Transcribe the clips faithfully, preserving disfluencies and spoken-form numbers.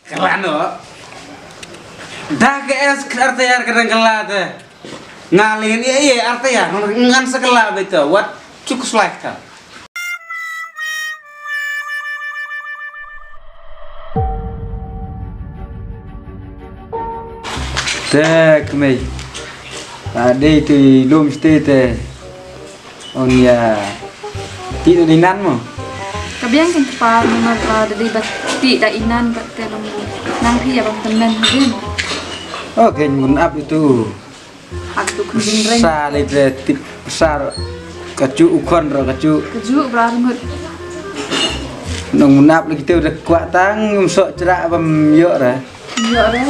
Kylla noh. Da ka es ka artayar ka dang kylla te. Nga lin ïa ïa artayar ngan sa kylla beit te. Wat juk slash ka. Te kmei. Ah, dei te lum ste te. On ïa. Ti no dinan mo. Ka biang kan kpa namar ba dei ba ti da inan ba te long nang phi ïa bam temen din. Okay, mun ap itu. Ak tu khun jing reng. Sa le te tip sa ka cu u khon ro ka cu. Ka cu bra ngut. Nong mun ap le kita udah kuat tang ngum sok cerak bam yok re. Yok re.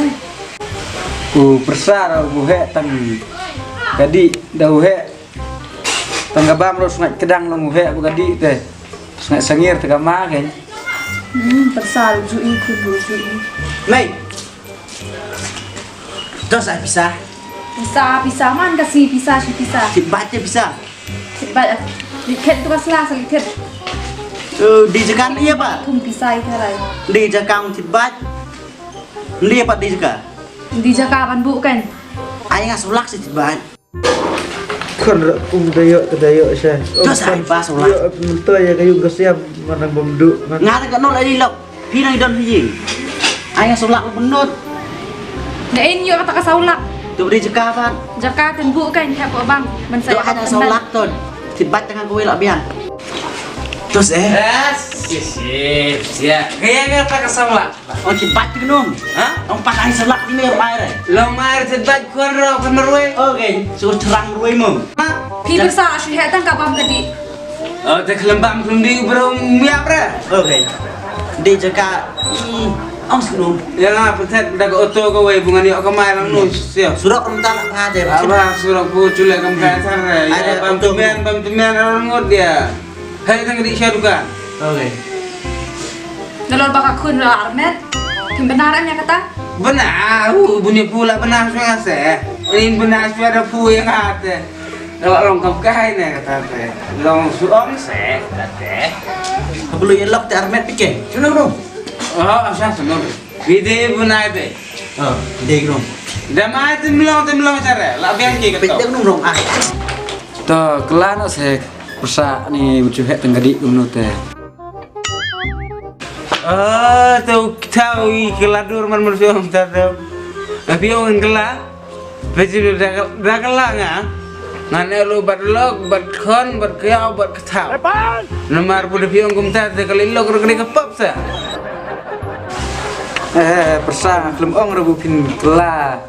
U persa ro bu hek tang kadi da u hek. Tang ka bam ro sngat kedang long u hek bu kadi te. Sngat sangir te ka ma ken. Hmm, persa ro ju i khun ro ju i. Mei. Dos ai pisa. Pisa, pisa man ka si pisa, si pisa. Thit bad te pisa. Thit bad. Likhet tu ka sla sa likhet. Eh, di jaka ni apa? Thum pisa i tharai. Di jaka thit bad. Ni apa di jaka? Di jaka ban bu kan. Ai nga sulak si thit bad. Khon rak kum dayok ke dayok sha. Dos ai pas ulah. Yo mentoi ya kayu gesiam manang bemdu. Nga tak nol ai lok. Phi nang don phi. Ai nga sulak benut. Na in yo kata ka saulak. Tu beri jaka pat. Jaka ten bu kan hep abang. Ben saya hanya saulak ton. Tibat tengah kowe lak biang. Tus eh. Yes. Yes, yes. Ya. Kaya kata ka saulak. Ong ki bat ki num. Ha? Ong pat ai salak ni ong ai re. Long ai re bat kuan ro kan marwei. Okay, so terang rwei mum. Ha? Phi bisa asu he tang ka bam tadi. Oh, te khlem bam khlem di bro miap re. Okay. Di jaka ong sik num. Ya nga petet da ka oto ka wei bungan yok ka mai lang nu sio. Surok rentan apa aja. Apa surok bu culek kam ka sar re. Ya bam temen bam temen orang ngut dia. Hai tang di sha dukan. Okay. Nalor baka khun la armet. Kim benar em ya kata? Benar, uh, bunyi pula benar sua se. Ini benar sua ada pu yang kata. Kalau long kam kai ne kata te. Long suong se kata te. Belum ya lok te armet pike. Suno no. Oh, asa suno. Bide bunai be. Oh, de grum. Damai temlong temlong cara. La biang ki kata. Bide grum rong ah. To kelano se. Persa ni mucu hek tengah di kumno te. Ah, tu tahu i keladur man mucu ta tu. Tapi orang kela. Peci da da kela nga. Ngan elu bat lok, bat khon, bat kiau, bat ketau. Nomor pun da piong kumta te kali lok rek rek pop sa. Eh, persa klem ong rebu pin kela.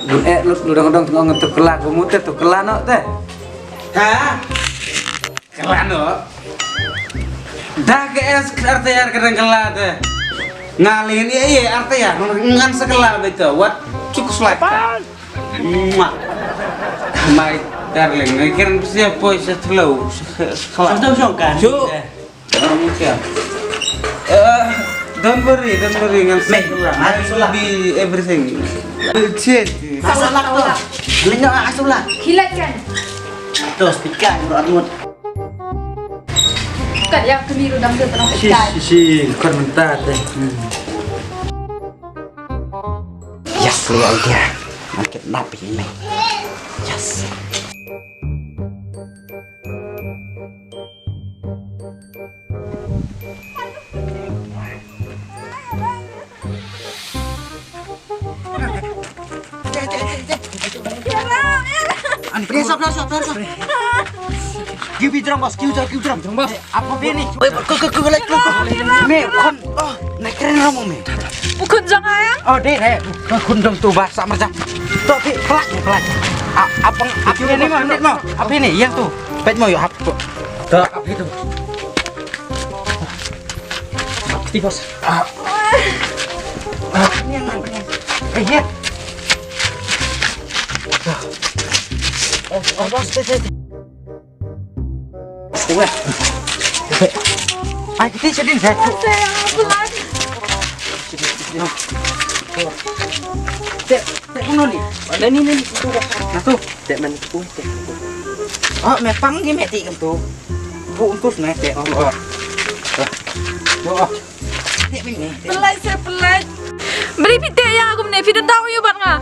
Bun eh lu dong dong tengong tu kela kumute tu kela no te. Ha? Kylla noh. Da ka es ka artayar ka dang kylla te. Nga lin ïa ïa artayar ngan sa kylla beit te wat juk slide. Mwah. My darling, nga kren pisa poi sa tlo sa kylla. Sa tlo sa kan. Shu. Don't worry, don't worry, ngan sa kylla. I will be everything. Cheers. Asulak tu. Lino asulak. Kilat kan. Tu speaker bro armut. Kat ïa kami rudang tu tengah petai. Si, si, kan mentah teh. Yes, lihat dia. Makin napi ini. Yes. An, pres, pres, pres, pres. Kiu bi drong, bos, kiu drong, kiu drong. Drong, bos. Apa bini? Oi, ke, ke, ke, like, ke, ke. Me, khun, oh, naik keren romo me. Bukan jangan. Oh, deh, deh. Khun dong tu, bah, sama aja. Tu, pi, pelak, pelak. Apa, apa ini mau, ini mau? Apa ini? Yang tu. Pet mau, yuk, hap. Tu, apa itu? Apa itu, bos? Ah. Ah, ini yang, ini yang. Eh, ya. Oh, oh, bos, cek, cek. Weh. Ai, kita sedih, saya. Te, te kuno ni. Mana ni, ni, situ dah. Nah, tu. Te mana tu, te. Oh, me pang ni me ti kan tu. Bu untuk me te. Oh, oh. Oh. Te ni. Pelai saya pelai. Dang da u ïa bad nga.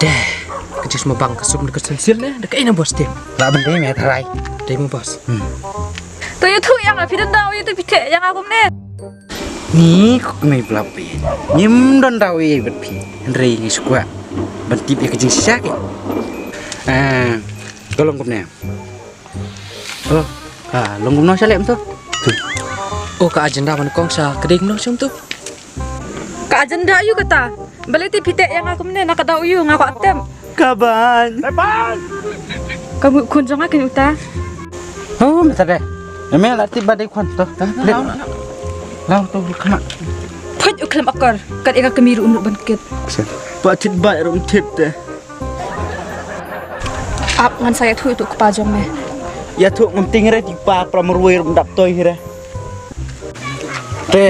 Deh, ka jisma bang ka sum da ka sensil ne, da ka ina bos tim. La ban dei me tharai. Dei mo bos. Hmm. To ïa thu ïa nga phi dang da u ïa to phi te ïa nga kumne. Ni kuk me blap phi. Ngim dang da u ïa bad phi. Hynrei ngi skwak. Ban tip ïa ka jingshisha ki. Ah, ka long kumne. Oh, ka long kumno sha lem tu. Oh, ka agenda ban kong sha ka ding no shum tu. Ka agenda ïu kata. Balei te phi te ïa nga kumne na ka daw ïu nga kwah tem. Ka ban. Ka mut khun jong nga kin uta. Oh, mata deh. Eme la tip ba dei khun tu. Lau tu khama. Phuit u khlem akor. Kat ïa ka kmie ruh um ruh ban kit. Ba tit ba ruh um tit te. Ap ngan sa ïathuh ïa u kpa jong me. Ïathuh ngam ting re ti kpa pra marwei rum dap toi hi re. Te.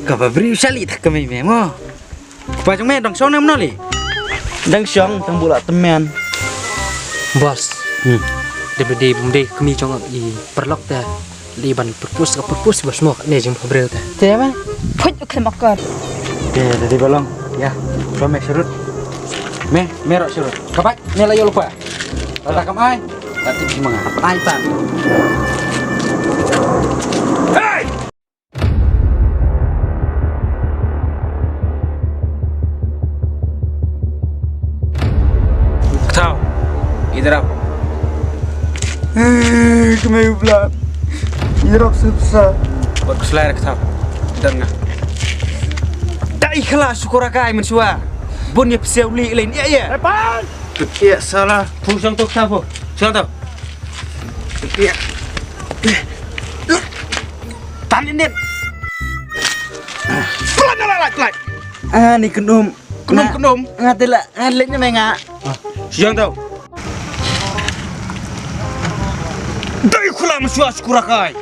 Kaba briew shali tak kami me mo. Kpa jong me dang shong nang mnoli. Dang shong tang bula temen. Bos. Hmm. Dei bym dei bym dei kmie jong i paralok te. Li ban purpose ka purpose bas mo ne jing phabreu te. Te me. Phuit u khlem akor. Te dei balong. Ya. Ba me surut. Me me ro surut. Ka bai me la yol pa. La kam ai. La tip si manga. Ai pa. Hey! Kthau. Idrap. Eh, kemai u bla. Idrap sepsa. Bad kuslai ra kthau. Dan nga. Dai khala sukura kai mensua. Bun ya psiau li lain ya ya. Epan. Ya salah. Pu sang tu kthau pu. Sang tu. Ya. Tan ini. Pelan pelan pelan. Ah, ni kenum. Kenum kenum. Nga tela, nga lek ni menga. Siang tau. Dai khula masua sukura kai.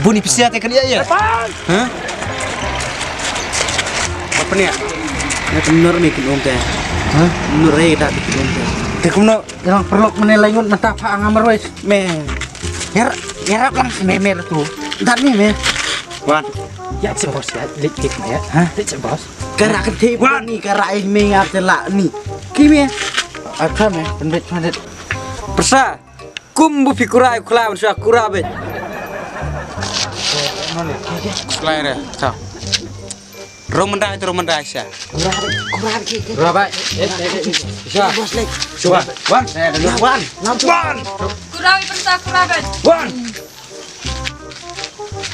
Buni pisia te kan iya iya. Ha? Apa ni? Nga kenur ni kenum te. Ha? Nur ai dah kenum te. Te kumno yang perlu menilai ngut mata pa anga merwes. Me. Ngar ngar lang me me tu. Dan ni me. Wan. Ya si bos ya, lik lik ya. Ha? Lik si bos. Kara kete ni kara ai me ngar tela ni. Kimi. Apa me? Pendek pendek. Persa. Kum bu pi kurai kula bersa kura be. Kula re. Sa. Romandai tu romandai sa. Kura be. Kura be. Eh eh eh. Sa. Bos lek. Sa. Wan. Wan. Wan. Wan. Kura be persa kura be. Wan.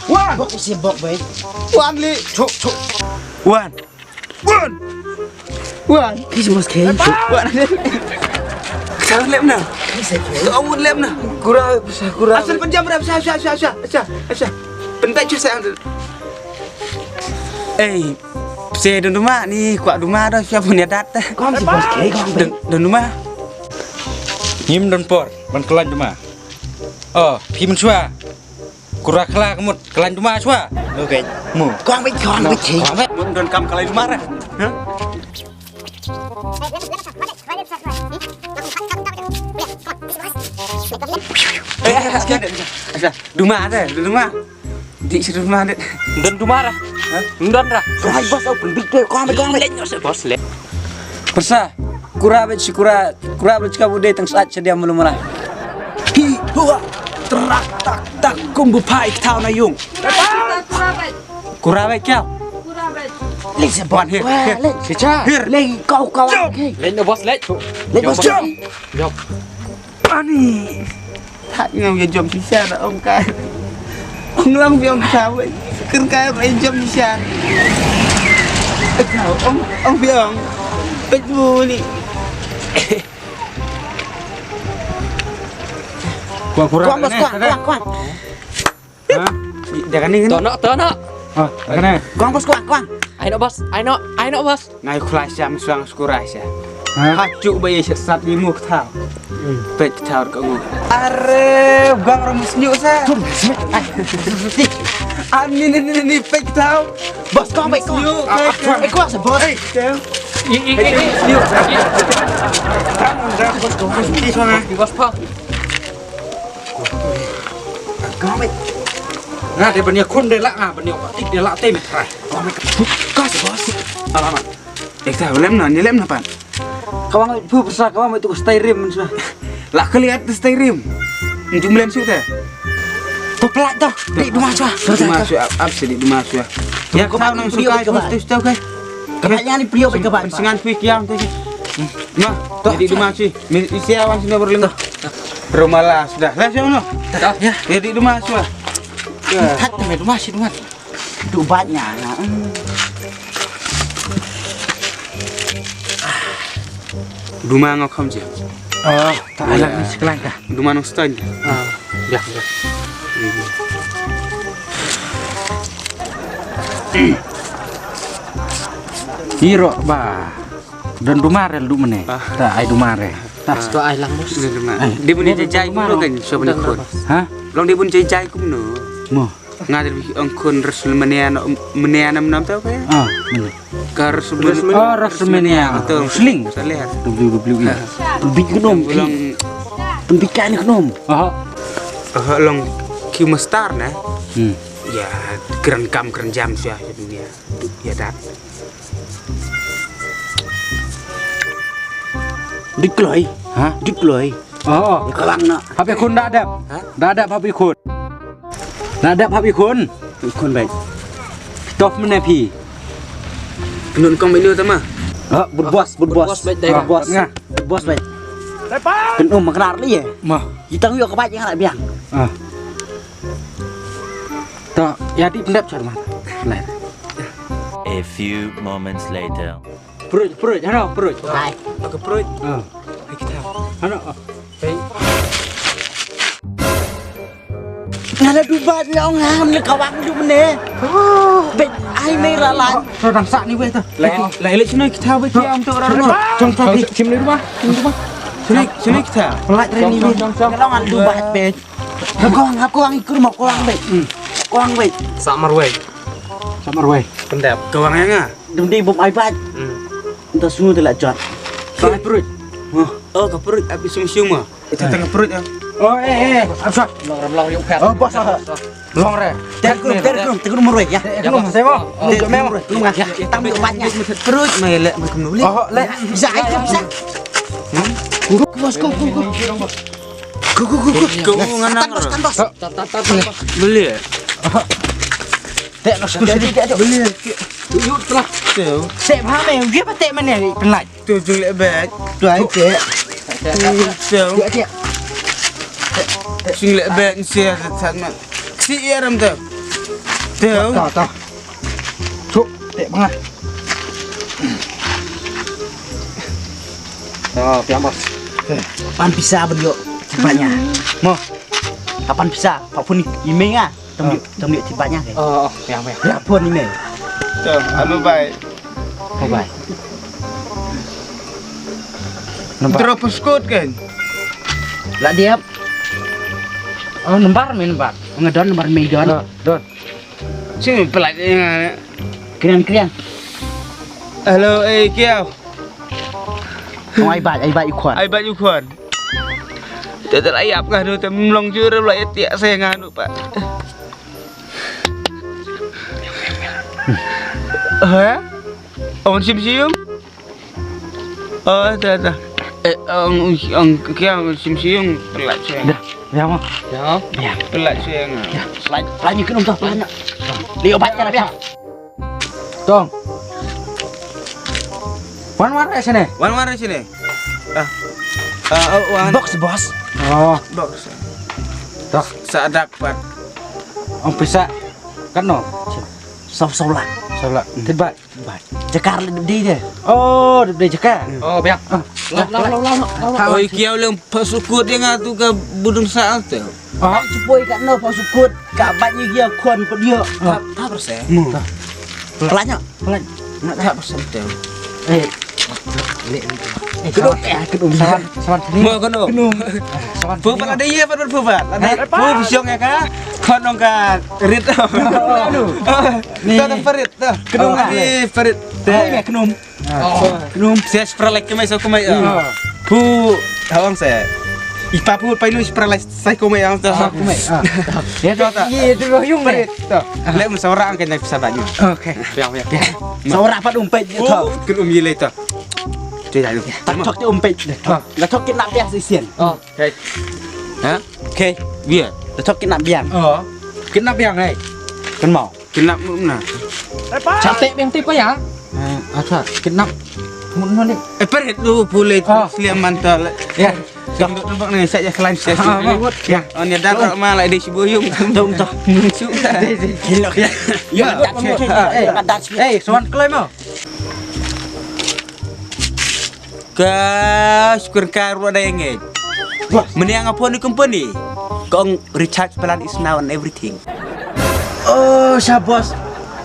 Wan. Bok si bok be. Wan li. Chuk chuk. Wan. Wan. Wan. Ki si bos ke. Wan. Sa lem na. Ka awut lem na. Kura sa kura. Asal penjam rap sa sa sa sa sa sa. Pentai sa. Eh, se don duma ni kwa duma do sia punya dat. Kom si bos ke kom. Don duma. Ngim don por ban kelan duma. Oh, phi mensua. Kura kla kemut kelan duma sua. Oke. Mu. Kom bit kom bit ki. Kom bit mun don kam kelan duma ra. Eh, eh, duma ada, duma. Di sini mana? Don duma ra. Don ra. Hai bos, oh pendik deh, kau ambil kau ambil. Bos le. Persa, kura bet si kura, kura bet si kabu deh tang sat sedia mulu mula. Hi, hua, terak tak tak kum bupai kau na yung. Kura bet kau. Lek sebon hir. Lek secha. Hir lek kau kau. Lek bos lek. Lek bos. Jom. Ani. Thak ngam ïa jom shisha da ong kai. Ong lang biang kai wei. Kyrkai wei jom shisha. Ong ong biang. Pet bu ni. Kuang kurang. Kuang bos kuang kuang kuang. Ha? Dah kani kani. Tono tono. Ha, dah kani. Kuang bos kuang kuang. Ai no bos. Ai no ai no bos. Ngai khlai sha msuang skura sha. Ha? Ha chu ba ye sat ni mu kthau. Pet kthau ka ngu. Are bang ram snyu sa. An ni ni ni ni pet kthau. Bos kong pet kong. Snyu. Eh kong sa bos. I i i. Bos kong. Bos kong. Kong pet. Nga dei ban ïakhun dei lah, nga ban ïa ka tik dei lah te me trai. Ka bos. Alamat. Eh, ta lem na, ni lem na pan. Ka wang pu pesa ka wang tu stay rim sa. Lah kali at stay rim. Jum lem su te. To plat to. Di duma sa. Duma sa, ap se di duma sa. Ya ka nang su kai pos tu tu kai. Ka ba ni prio ka ba. Singan pui kiam te. Ma, to di duma si. Mi isi awan sini berleng. Rumah las dah. Lah siapa no? Ya. Ya di duma sa. Hat me duma si duma. Tu bat nya. Duma ngau kham je. Oh, ta alam ni seklan ka. Duma nong stan. Ah, ya, ya. Iro ba. Don duma re lu mene. Ah. Ta ai duma re. Ta. Sto ai lang bos. Duma. Dia punya jajai kumno kan siapa ni khun. Ha? Long dia punya jajai kumno. Mo. Nga ter bi ong khun Resmenia no menia nam nam tau ka ya. Ah, menia. Ka Resmenia. Oh, Resmenia. Betul. Wrestling. Saler. W W E. Big gnum. Long. Tembik kan gnum. Aha. Aha long kiu mastar na. Hmm. Ya, keren kam keren jam sia dunia. Ya dak. Dikloi. Ha? Dikloi. Oh. Kalang na. Hape khun da dep. Ha? Da dep hape khun. Da dep hape khun. Khun bai. Tof mene phi. Knun kong bai nu tama. Ha, but bos, but bos. Bos bai dai. But bos. Nga. But bos bai. Knun maknar li ye. Ma. Itang yo ka bai yang nak biang. Ah. To, ya di pendap char ma. Lai. A few moments later. Perut, perut, hano, perut. Hai. Aku perut. Ah. Hai kita. Hano. Hai. Nada dubat long ham le kawang du mene. Bet ai me la la. To dang sak ni weh to. Lai lai le sini kita weh kita untuk orang. Jong jong kim ni rumah. Kim ni rumah. Sini sini kita. Pelat re ni weh. Long an dubat bet. Hap kawang, hap kawang, ikur mau kawang wei. Kawang wei. Samar wei. Samar wei. Pendap. Kawang yang ah. Dum di bum ai bat. Entah semua telah jot. Samar perut. Oh, ke perut habis sum-sum ah. Itu tengah perut ya. Oh, eh eh, absah. Long ram long yuk pet. Oh, bos. Long re. Terkun terkun terkun murwei ya. Terkun saya mau. Terkun murwei. Terkun ya. Tam yuk bat ya. Perut mai lek mai kemnu. Oh, lek. Bisa ai bisa. Go go go go. Go go go go. Go ngan nang. Tandos tandos. Beli ya? Tek nak sekali tek tek. Beli ya? Yuk telah. Sep ha me, uji apa tek mana ni penlait? Tu jing lek bet. Tu ai tek. Sep. Tek tek. Jing lek bet ni sep sat mat. Si ia ram tu. Tu. Ta ta. Chuk, tek banga. Oh, piang bos. Pan pisa ben yo. Banyak. Mo. Kapan pisa? Pak pun email nga. Tam di tam di ti banyak. Oh, oh, piang piang. Ya pun email. Tu, anu bai. Bye bye. Nampak. Terus peskut kan? Lah dia. Oh, nembar main nembar. Ngedon nembar main don. Don. Sini pelat. Krian krian. Hello, eh kiau. Ai bai ai bai ikhuan. Ai bai ikhuan. Tetel ayap ngah do tem long jure lo ya tiak saya ngah do pak. Hah? Awan sim sium. Oh, dah dah. Eh, ang ang kiau sim sium pelat saya. Dah. Ya mo. Ya. Ya. Pelat saya ngah. Ya. Pelat pelat ni kenum dah pelat. Lio bat ya. Tong. Wan wan re sini. Wan wan re sini. Ah. Ah, oh, wan. Box bos. Oh. Box. Tok. Sa dak pat. Ong pisa. Kan no. Saw saw lak. Saw lak. Tidbat. Tidbat. Jakar le dei de. Oh, dei jakar. Oh, biang. Lau lau lau lau. Oi kiau leng pasukut dia ngatu ka budung saat tu. Ah, chupoi kat no pasukut kat bat ni dia kuan pun dia. Ah, tak persen. Pelanya, pelanya. Nak tak persen tu. Eh. Kedok eh kedok sawan sawan sini. Mau kedok. Kedok. Sawan. Papa ada iya pada papa. Ada papa siang ya ka. Kau nong ka rit. Ni. Kita ada parit. Kedok ni parit. Kedok. Kedok. Saya seperlek kemai so kemai. Pu. Tawang saya. I pa pu pa inu si pra lai sai ko mai ang ta. Ah, ko mai. Ah. Ya ta. Ye tu lo yung mai. To. Le mun sawara ang kena pisa banyu. Okay. Piang piang. Sawara pat umpet je to. Oh, kun um ye le to. Tu ya lu. Tak tok je umpet je to. La tok kidnap biang sisian. Oh. Okay. Ha? Okay. Bia. La tok kidnap biang. Oh. Kidnap biang ai. Kan mau. Kidnap mun na. Cantik yang tipe ya. Eh, asa kidnap. Mun mana? Eh, perit tu pulai tu seliam mantal. Ya. Dah tu bak ni saya selain saya. Ah, ya. Oh, ni dah tak malah di Sibuyung. Tung tung. Su. Gila ya. Ya. Eh, eh, sowan kelai mau. Ka syukur ka ruh ada yang ngej. Bos. Mending apa ni company? Kong recharge plan is now and everything. Oh, shabos.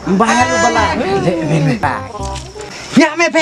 Mbah lu bala. Bye. Ya me pe.